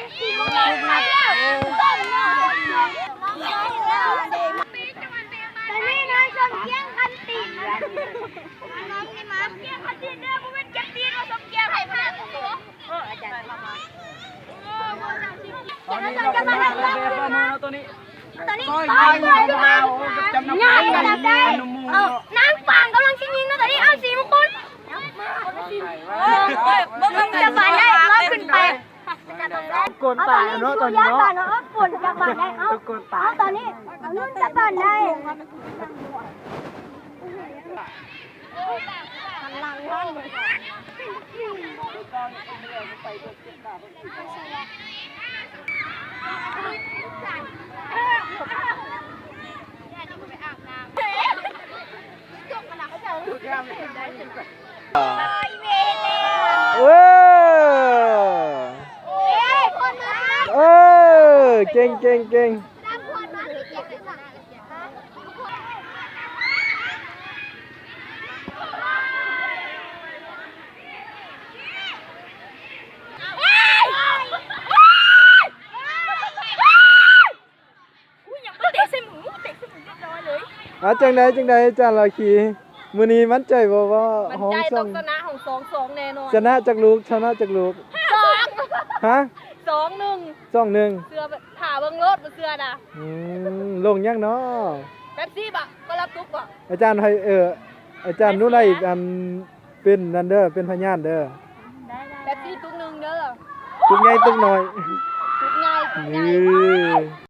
ຕອນນີ້ນາຍສົມກຽງຄັນຕີນ ອັນນັ້ນນີ້ມາ ກຽງຄັນຕີນເດີ ບໍ່ແມ່ນກຽງຕີນວ່າສົມກຽງໃຫ້ພະນັກງານ ເອີ ອາຈານ ຕອນນີ້ ຕອນນີ້ ຕອນນີ້ ຕອນນີ້ ນາງປາງກຳລັງຊິຍິງນະ ຕອນນີ້ ເອົາ ສີມຸງຄຸນ ເບິ່ງ ຈະປານໄດ້ ລອບຂຶ້ນໄປ ໂກນຕາເນາະ ຕອນນີ້ເນາະ ໂກນຈະປານໄດ້ ເອົາ ໂກນຕາ ເອົາ ຕອນນີ້ ເອົາ ລຸ້ນຈະປານໄດ້ ເອີ ເອີ ເກັ່ງ ເກັ່ງ ເກັ່ງ. ເອົາ ຈັ່ງໃດ ຈັ່ງໃດ ອາຈານລາຄີ ມື້ນີ້ໝັ້ນໃຈບໍ່ວ່າ ໝັ້ນໃຈ ຫ້ອງສອງ ຕ້ອງຊະນະ ຫ້ອງສອງສອງແນ່ນອນ. ຊະນະຈັກລູກ ຊະນະຈັກລູກ? ສອງ ຮະ? ສອງໜຶ່ງ ສອງໜຶ່ງ ເຊື່ອ ຖ້າເບິ່ງໂລດ ບໍ່ເຊື່ອນະ. ອືມ ລົງຫຍັງເນາະ? ເປັບຊີບໍ? ຄົນລະຕຸກບໍ? ອາຈານໃຫ້ ເອີ ອາຈານນຸໄລ ເປັບຊີນະ ອັນ ເປັນນັ້ນເດີ ເປັນພະຍານເດີ. ເປັບຊີຕຸກໜຶ່ງເດີ. ຕຸກໃຫຍ່ຕຸກນ້ອຍ? ຕຸກໃຫຍ່ ຕຸກໃຫຍ່. ເອີ.